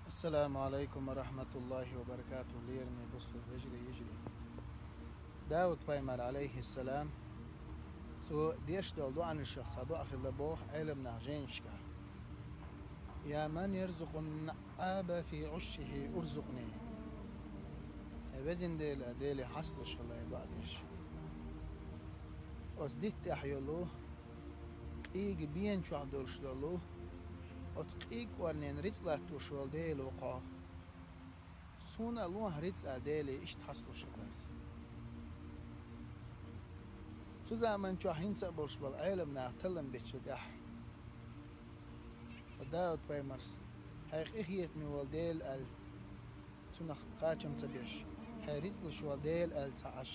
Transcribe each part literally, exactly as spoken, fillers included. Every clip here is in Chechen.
Ассаламу алайкум ва рахматуллахи ва баракатух, лераме бусалба вежарий, йижарий. Дауд пайхамар, алейхиссалам, цо деш долу доӀанашах цхьа доӀа хилла боху Ӏеламнаха жайнашкахь: «Я ман ярзукъун наӀаба фи Ӏушшихи урзукъни». Хьай везан Дела, Деле, хьасталуш хила и доӀа деш. Оцу дитта тӀехь йолу, къийга бен чохь долуш долу, оцу къийга кӀорненан рицкъ латтош волу Дела ву хьо. Суна а лохьа рицкъа, Деле, иштта хьасталуш хила иза. Цу заман чохь хӀинца а болуш болу Ӏеламнаха таллам бечу тӀехь, Дауд пайхамарс: «Хьай къинхетаме волу Дела», аьлла, цунах кхачам ца беш, «Хьай рицкъ луш волу Дела», аьлла, ца Ӏаш,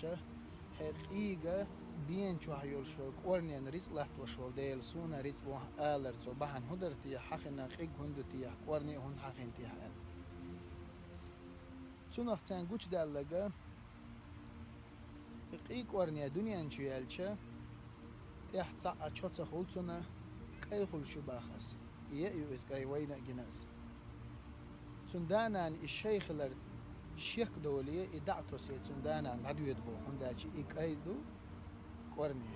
«Хьай къийга бен чохь йолуш волу кӀорненан рицкъ латтош волу Дела, суна а рицкъ лохьа», алар цо бахьана хӀун дара те, хьахина къиг хӀунда ду те, кӀорне а хӀунда хьахина те аьлла. Цунах царна гучудаьлларг, и къийга кӀорне дуьнен чу яьлча, тӀехь цхьа а чо ца хуьлу цунна, кӀай хуьлуш ю баха аса. Е а ю иза кӀай, вайна а гина аса. Цуьнан да-нана и шай хилар шек долий, и дӀа а тосий, цуьнан да-нана дӀадоьду боху, хӀунда аьлча и кӀай ду кӀорне,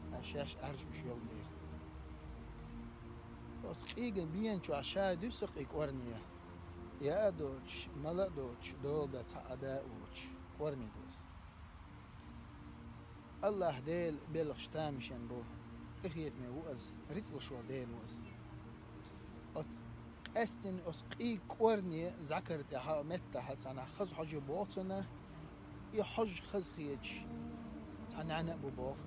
ткъа шаьш Ӏаьржа уьш йолу дела. Оцу къийган бен чохь ша дуьсу-кх и кӀорне, яа а доцуш, мала а доцуш, дола дан цхьа а да а воцуш, кӀорне ду иза. АллахӀ Дела белхаш тамашийна бу, къинхетаме ву иза, рицкъ луш волу Дела ву иза. Оцу къаьсттина оцу къийга кӀорне зӀакар тӀехь а, меттахь а цхьанхьа хаза хьожа боху цунна, и хьожа хаза хеташ цхьа нӀаьна а бу боху,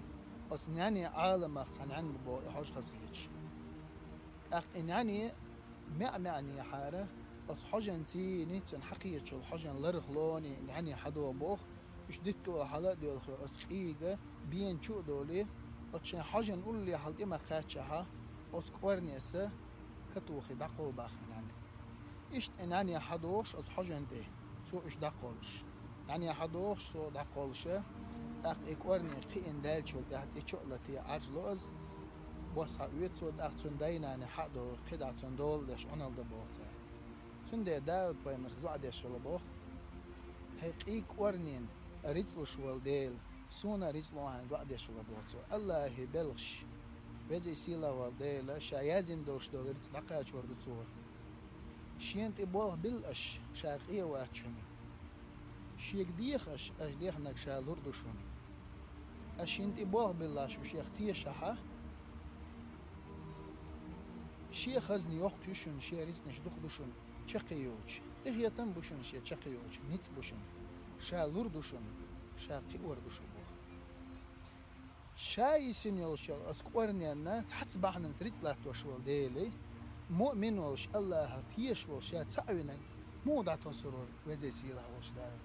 оцу нӀаьне Ӏаламах цхьа нӀаьна бу боху и хьожа хаза хеташ. ТӀаккха и нӀаьне маьӀ-маьӀнехьара, оцу хьожанций, цуьнан хьакхеташ йолу хьожан ларах лоний нӀаьне хьадогӀу боху, уьш дитталгӀа хьала а доьлхий, оцу къийга бен чу а долий, оцу шайн хьожан уллехьа тӀе ма-кхаьччахьа, оцу кӀорнеса катухий дӀакхолла баха нӀаьна. Иштта и нӀаьне хьадогӀуш оцу хьожан тӀе, цо уьш дӀакхоллуш. НӀаьне хьадогӀуш, цо дӀакхоллуша, тӀаккха и кӀорне кхиъна даьллачул тӀаьхьа тӀе чо а латий Ӏаьржа ло иза, бос схьаоьцу цо, тӀаккха цуьнан дай-нанех хьа а догӀий, кхидӀа цунна дола деш Ӏуналла дан боху цара. Цундела Дауд пайхамарс доӀа деш хилла боху: «Хьай къийга кӀорненан рицкъ луш волу Дела, суна а рицкъ лохьа», аьлла доӀа деш хилла боху цо. АллахӀе белхаш, Веза-Сийлахь волу Дела, ша яздина долуш долу рицкъ дӀакхачор ду цо. Шена тӀе болх билла аша, ша къе а вац шуна. Шега деха аша, аша дехнарг ша лур ду шуна. Аша шена тӀе болх биллахь, шу шех тешахьа, шен хазна йоккха ю шуна, шен рицкъанаш дукха ду шуна, чаккхе йоцуш. Къинхетам бу шуна шен чаккхе йоцуш, ницкъ бу шуна. Ша лур ду шуна, ша кхиор ду шу боху. Ша йисина йолчу оцу кӀорненна цхьацца бахьанца рицкъ латтош волу Дела, муъмин волуш, АллахӀах тешаш волуш, ша ца а винарг муха дӀатосур вара, Веза-Сийлахь волчу Дала?